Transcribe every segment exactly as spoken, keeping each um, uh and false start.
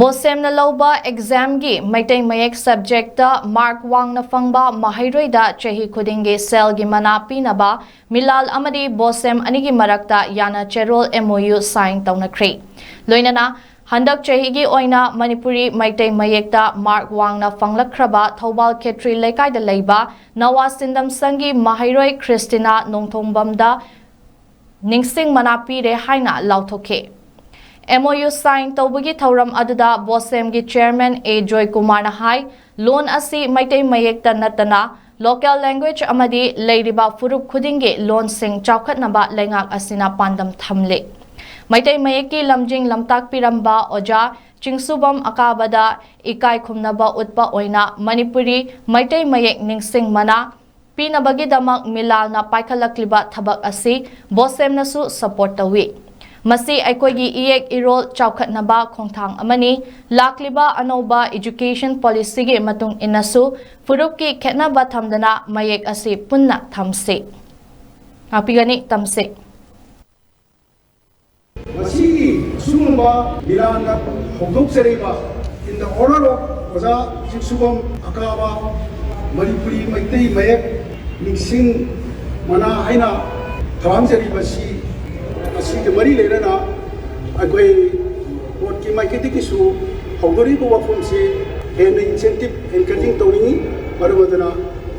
ꯕꯣꯁꯦꯝꯅ ꯂꯧꯕ ꯑꯦꯛꯖꯥꯝꯒꯤ ꯃꯩꯇꯩ ꯃꯌꯦꯛ ꯁꯕꯖꯦꯛꯇ ꯃꯥꯔꯛ ꯋꯥꯡꯅ ꯐꯪꯕ ꯃꯍꯩꯔꯣꯏꯗ ꯆꯍꯤ ꯈꯨꯗꯤꯡꯒꯤ ꯁꯦꯜꯒꯤ ꯃꯅꯥ ꯄꯤꯅꯕ ꯃꯤꯂꯥꯜ ꯑꯃꯗꯤ ꯕꯣꯁꯦꯝ ꯑꯅꯤꯒꯤ ꯃꯔꯛꯇ ꯌꯥꯅ ꯆꯦꯔꯣꯜ M O U sign ꯇꯧꯅꯈ꯭ꯔꯦ꯫ ꯂꯣꯏꯅꯅ ꯍꯟꯗꯛ ꯆꯍꯤꯒꯤ ꯑꯣꯏꯅ ꯃꯅꯤꯄꯨꯔꯤ ꯃꯩꯇꯩ ꯃꯌꯦꯛꯇ ꯃꯥꯔꯛ ꯋꯥꯡꯅ ꯐꯪꯂꯛꯈ꯭ꯔꯕ ꯊꯧꯕꯥꯜ ꯈꯦꯇ꯭ꯔꯤ ꯂꯩꯀꯥꯏꯗ ꯂꯩꯕ ꯅꯋꯥ ꯁꯤꯟꯗꯝ ꯁꯪꯒꯤ ꯃꯍꯩꯔꯣꯏ ꯈ꯭ꯔꯤꯁꯇꯤꯅꯥ ꯅꯣꯡꯊꯣꯡꯕꯝꯗ ꯅꯤꯡꯁꯤꯡ ꯃꯅꯥ ꯄꯤꯔꯦ ꯍꯥꯏꯅ ꯂꯥꯎꯊꯣꯛꯈꯤ꯫ M O U sign ꯇꯧꯕꯒꯤ ꯊꯧꯔꯝ ꯑꯗꯨꯗ ꯕꯣꯁꯦꯝꯒꯤ ꯆꯦꯌꯔꯃꯦꯟ ꯑꯦ ꯖꯣꯏꯀꯨꯃꯥꯔꯅ ꯍꯥꯏ, ꯂꯣꯟ ꯑꯁꯤ ꯃꯩꯇꯩ ꯃꯌꯦꯛꯇ ꯅꯠꯇꯅ local language ꯑꯃꯗꯤ ꯂꯩꯔꯤꯕ ꯐꯨꯔꯨꯞ ꯈꯨꯗꯤꯡꯒꯤ ꯂꯣꯟꯁꯤꯡ ꯆꯥꯎꯈꯠꯅꯕ ꯂꯩꯉꯥꯛ ꯑꯁꯤꯅ ꯄꯥꯟꯗꯝ ꯊꯝꯂꯤ꯫ ꯃꯩꯇꯩ ꯃꯌꯦꯛꯀꯤ ꯂꯝꯖꯤꯡ ꯂꯝꯇꯥꯛꯄꯤꯔꯝꯕ ꯑꯣꯖꯥ ꯆꯤꯡꯁꯨꯕꯝ ꯑꯀꯥꯕꯗ ꯏꯀꯥꯏ ꯈꯨꯝꯅꯕ ꯎꯠꯄ ꯑꯣꯏꯅ ꯃꯅꯤꯄꯨꯔꯤ ꯃꯩꯇꯩ ꯃꯌꯦꯛ ꯅꯤꯡꯁꯤꯡ ꯃꯅꯥ ꯄꯤꯅꯕꯒꯤꯗꯃꯛ ꯃꯤꯂꯥꯜꯅ ꯄꯥꯏꯈꯠꯂꯛꯂꯤꯕ ꯊꯕꯛ ꯑꯁꯤ ꯕꯣꯁꯦꯝꯅꯁꯨ support ꯇꯧꯏ꯫ ꯃꯁꯤ ꯑꯩꯈꯣꯏꯒꯤ ꯏꯌꯦꯛ ꯏꯔꯣꯜ ꯆꯥꯎꯈꯠꯅꯕ ꯈꯣꯡꯊꯥꯡ ꯑꯃꯅꯤ꯫ ꯂꯥꯛꯂꯤꯕ ꯑꯅꯧꯕ education policyꯒꯤ ꯃꯇꯨꯡ ꯏꯟꯅꯁꯨ ꯐꯨꯔꯨꯞꯀꯤ ꯈꯦꯠꯅꯕ ꯊꯝꯗꯅ ꯃꯌꯦꯛ ꯑꯁꯤ ꯄꯨꯟꯅ ꯊꯝꯁꯤ꯫ ꯉꯥꯛꯄꯤꯒꯅꯤ, ꯇꯝꯁꯤ꯫ ꯃꯁꯤꯒꯤ ꯑꯁꯤꯒꯨꯝꯕ ꯃꯤꯂꯥꯟꯅ ꯍꯧꯗꯣꯛꯆꯔꯤꯕ in the honor of ꯑꯣꯖꯥ ꯆꯤꯡꯁꯨꯕꯝ ꯑꯀꯥꯕ ꯃꯅꯤꯄꯨꯔꯤ ꯃꯩꯇꯩ ꯃꯌꯦꯛ ꯅꯤꯡꯁꯤꯡ ꯃꯅꯥ ꯍꯥꯏꯅ ꯊꯧꯔꯥꯡꯖꯔꯤꯕꯁꯤ, ꯑꯁꯤꯒ ꯃꯔꯤ ꯂꯩꯅꯅ ꯑꯩꯈꯣꯏ ꯕꯣꯔꯗꯀꯤ ꯃꯥꯏꯀꯩꯗꯒꯤꯁꯨ ꯍꯧꯗꯣꯔꯤꯕ ꯋꯥꯐꯝꯁꯤ ꯍꯦꯟꯅ incentive encouraging ꯇꯧꯅꯤꯡꯏ꯫ ꯃꯔꯝ ꯑꯗꯨꯅ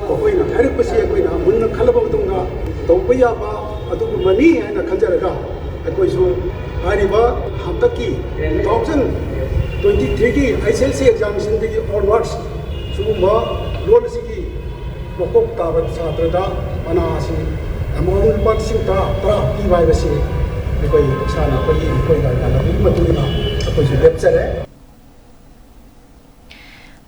ꯃꯈꯣꯏꯅ ꯍꯥꯏꯔꯛꯄꯁꯤ ꯑꯩꯈꯣꯏꯅ ꯃꯨꯟꯅ ꯈꯜꯂꯕ ꯃꯇꯨꯡꯗ ꯇꯧꯕ ꯌꯥꯕ ꯑꯗꯨꯒꯨꯝꯕꯅꯤ ꯍꯥꯏꯅ ꯈꯟꯖꯔꯒ ꯑꯩꯈꯣꯏꯁꯨ ꯍꯥꯏꯔꯤꯕ ꯍꯟꯗꯛꯀꯤ two thousand twenty threeꯒꯤ H S L C examinationꯗꯒꯤ onwards ꯁꯤꯒꯨꯝꯕ ꯂꯣꯟ ꯑꯁꯤꯒꯤ ꯃꯀꯣꯛ ꯇꯥꯕ ꯁꯥꯇ꯭ꯔꯗ ꯃꯅꯥ ꯑꯁꯤ amount ꯂꯨꯄꯥ ꯂꯤꯁꯤꯡ ꯇꯔꯥ, ꯇꯔꯥ ꯄꯤꯕ ꯍꯥꯏꯕꯁꯤ ꯑꯩꯈꯣꯏ ꯏꯁꯥꯅ ꯑꯩꯈꯣꯏꯒꯤ ꯑꯩꯈꯣꯏꯒ ꯌꯥꯅꯕꯒꯤ ꯃꯇꯨꯡ ꯏꯟꯅ ꯑꯩꯈꯣꯏꯁꯨ ꯂꯦꯞꯆꯔꯦ꯫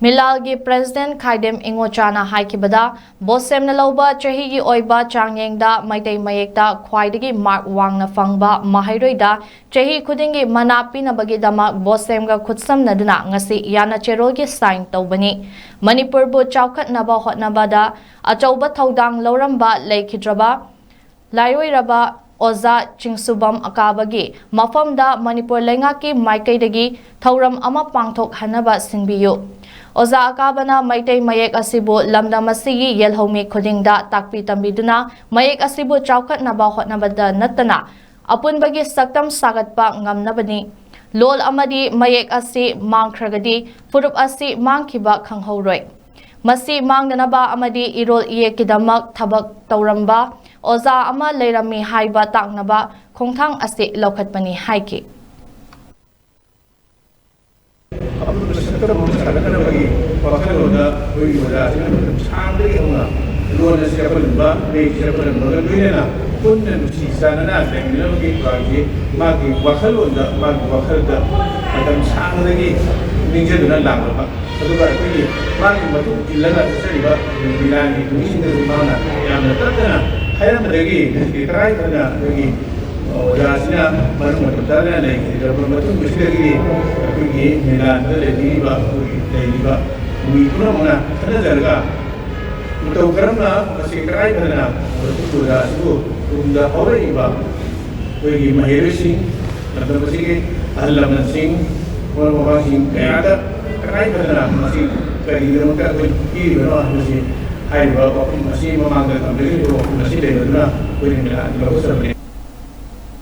ꯃꯤꯂꯥꯜꯒꯤ president ꯈꯥꯏꯗꯦꯝ ꯏꯉꯣꯆꯥꯅ ꯍꯥꯏꯈꯤꯕꯗ, ꯕꯣꯁꯦꯝꯅ ꯂꯧꯕ ꯆꯍꯤꯒꯤ ꯑꯣꯏꯕ ꯆꯥꯡꯌꯦꯡꯗ ꯃꯩꯇꯩ ꯃꯌꯦꯛꯇ ꯈ꯭ꯋꯥꯏꯗꯒꯤ ꯃꯥꯔꯛ ꯋꯥꯡꯅ ꯐꯪꯕ ꯃꯍꯩꯔꯣꯏꯗ ꯆꯍꯤ ꯈꯨꯗꯤꯡꯒꯤ ꯃꯅꯥ ꯄꯤꯅꯕꯒꯤꯗꯃꯛ ꯕꯣꯁꯦꯝꯒ ꯈꯨꯠꯁꯝꯅꯗꯨꯅ ꯉꯁꯤ ꯌꯥꯅ ꯆꯦꯔꯣꯜꯒꯤ sign ꯇꯧꯕꯅꯤ꯫ ꯃꯅꯤꯄꯨꯔꯕꯨ ꯆꯥꯎꯈꯠꯅꯕ ꯍꯣꯠꯅꯕꯗ ꯑꯆꯧꯕ ꯊꯧꯗꯥꯡ ꯂꯧꯔꯝꯕ ꯂꯩꯈꯤꯗ꯭ꯔꯕ ꯂꯥꯏꯑꯣꯏꯔꯕ ꯑꯣꯖꯥ ꯆꯤꯡꯁꯨꯕꯝ ꯑꯀꯥꯕꯒꯤ ꯃꯐꯝꯗ ꯃꯅꯤꯄꯨꯔ ꯂꯩꯉꯥꯛꯀꯤ ꯃꯥꯏꯀꯩꯗꯒꯤ ꯊꯧꯔꯝ ꯑꯃ ꯄꯥꯡꯊꯣꯛꯍꯟꯅꯕ ꯁꯤꯟꯕꯤꯌꯨ꯫ ꯑꯣꯖꯥ ꯑꯀꯥꯕꯅ ꯃꯩꯇꯩ ꯃꯌꯦꯛ ꯑꯁꯤꯕꯨ ꯂꯝꯗꯝ ꯑꯁꯤꯒꯤ ꯌꯦꯜꯍꯧꯃꯤ ꯈꯨꯗꯤꯡꯗ ꯇꯥꯛꯄꯤ ꯇꯝꯕꯤꯗꯨꯅ ꯃꯌꯦꯛ ꯑꯁꯤꯕꯨ ꯆꯥꯎꯈꯠꯅꯕ ꯍꯣꯠꯅꯕꯗ ꯅꯠꯇꯅ ꯑꯄꯨꯟꯕꯒꯤ ꯁꯛꯇꯝ ꯁꯥꯒꯠꯄ ꯉꯝꯅꯕꯅꯤ꯫ ꯂꯣꯜ ꯑꯃꯗꯤ ꯃꯌꯦꯛ ꯑꯁꯤ ꯃꯥꯡꯈ꯭ꯔꯒꯗꯤ ꯐꯨꯔꯨꯞ ꯑꯁꯤ ꯃꯥꯡꯈꯤꯕ ꯈꯪꯍꯧꯔꯣꯏ꯫ ꯃꯁꯤ ꯃꯥꯡꯗꯅꯕ ꯑꯃꯗꯤ ꯏꯔꯣꯜ ꯏꯌꯦꯛꯀꯤꯗꯃꯛ ꯊꯕꯛ ꯇꯧꯔꯝꯕ ꯑꯣꯖꯥ ꯑꯃ ꯂꯩꯔꯝꯃꯤ ꯍꯥꯏꯕ ꯇꯥꯛꯅꯕ ꯈꯣꯡꯊꯥꯡ ꯑꯁꯤ ꯂꯧꯈꯠꯄꯅꯤ ꯍꯥꯏꯈꯤ꯫ ꯑꯄꯨꯟꯕ ꯁꯛꯇꯝ ꯑꯃ ꯁꯥꯒꯠꯅꯕꯒꯤ ꯋꯥꯈꯜꯂꯣꯟꯗ ꯑꯩꯈꯣꯏꯒꯤ ꯑꯣꯖꯥꯁꯤꯡꯅ ꯃꯇꯝ ꯁꯥꯡꯕꯗꯒꯤ ꯍꯧꯅ ꯂꯣꯟ ꯑꯁꯤ ꯆꯥꯎꯈꯠꯍꯟꯕ, ꯃꯌꯦꯛ ꯆꯥꯎꯈꯠꯍꯟꯕꯒ ꯂꯣꯏꯅꯅ ꯄꯨꯟꯅ ꯅꯨꯡꯁꯤ ꯆꯥꯟꯅꯅ ꯂꯩꯃꯤꯟꯅꯕꯒꯤ ꯊꯧꯔꯥꯡꯁꯤ ꯃꯥꯒꯤ ꯋꯥꯈꯜꯂꯣꯟꯗ, ꯃꯥꯒꯤ ꯋꯥꯈꯜꯗ ꯃꯇꯝ ꯁꯥꯡꯕꯗꯒꯤ ꯅꯤꯡꯖꯗꯨꯅ ꯂꯥꯛꯂꯕ, ꯑꯗꯨꯒ ꯑꯩꯈꯣꯏꯒꯤ ꯃꯥꯒꯤ ꯃꯇꯨꯡ ꯏꯜꯂꯒ ꯆꯠꯆꯔꯤꯕ ꯃꯤꯂꯥꯟꯒꯤ ꯃꯤꯁꯤꯡꯗꯁꯨ ꯃꯥꯅ ꯌꯥꯝꯅ ꯇꯠꯇꯅ ꯍꯥꯏꯔꯝꯕꯗꯒꯤ ꯉꯁꯤꯗꯤ ꯇꯉꯥꯏ ꯐꯗꯅ ꯑꯩꯈꯣꯏꯒꯤ ꯑꯣꯖꯥꯁꯤꯅ ꯃꯔꯝ ꯃꯇꯝ ꯆꯥꯗꯅ ꯂꯩꯈꯤꯗ꯭ꯔꯕ ꯃꯇꯨꯡ ꯑꯁꯤꯗꯒꯤꯗꯤ ꯑꯩꯈꯣꯏꯒꯤ ꯃꯤꯂꯥꯟꯗ ꯂꯩꯕꯤꯔꯤꯕ, ꯑꯩꯈꯣꯏꯒꯤ ꯂꯩꯔꯤꯕ ꯃꯤ ꯄꯨꯝꯅꯃꯛꯅ ꯈꯟꯅꯖꯔꯒ ꯃꯇꯧ ꯀꯔꯝꯅ ꯃꯁꯤ ꯇꯉꯥꯏ ꯐꯗꯅ ꯑꯣꯖꯥ ꯑꯁꯤꯕꯨ ꯇꯨꯡꯗ ꯍꯧꯔꯛꯏꯕ ꯑꯩꯈꯣꯏꯒꯤ ꯃꯍꯩꯔꯣꯏꯁꯤꯡ, ꯂꯝꯗꯝ ꯑꯁꯤꯒꯤ ꯑꯍꯜ ꯂꯃꯟꯁꯤꯡ, ꯃꯔꯨꯞ ꯃꯄꯥꯡꯁꯤꯡ ꯀꯌꯥꯗ ꯇꯉꯥꯏ ꯐꯗꯅ ꯃꯁꯤ ꯀꯔꯤꯒꯤꯗꯃꯛꯇ ꯑꯩꯈꯣꯏ ꯄꯤꯔꯤꯕꯅꯣ ꯍꯥꯏꯕꯁꯤ ꯍꯥꯏꯔꯤꯕ ꯋꯥꯐꯝ ꯑꯁꯤ ꯃꯃꯥꯡꯗ ꯊꯝꯖꯈꯤꯕ ꯋꯥꯐꯝ ꯑꯁꯤ ꯂꯩꯕꯗꯨꯅ ꯑꯩꯈꯣꯏꯅ ꯂꯧꯈꯠꯆꯕꯅꯤ꯫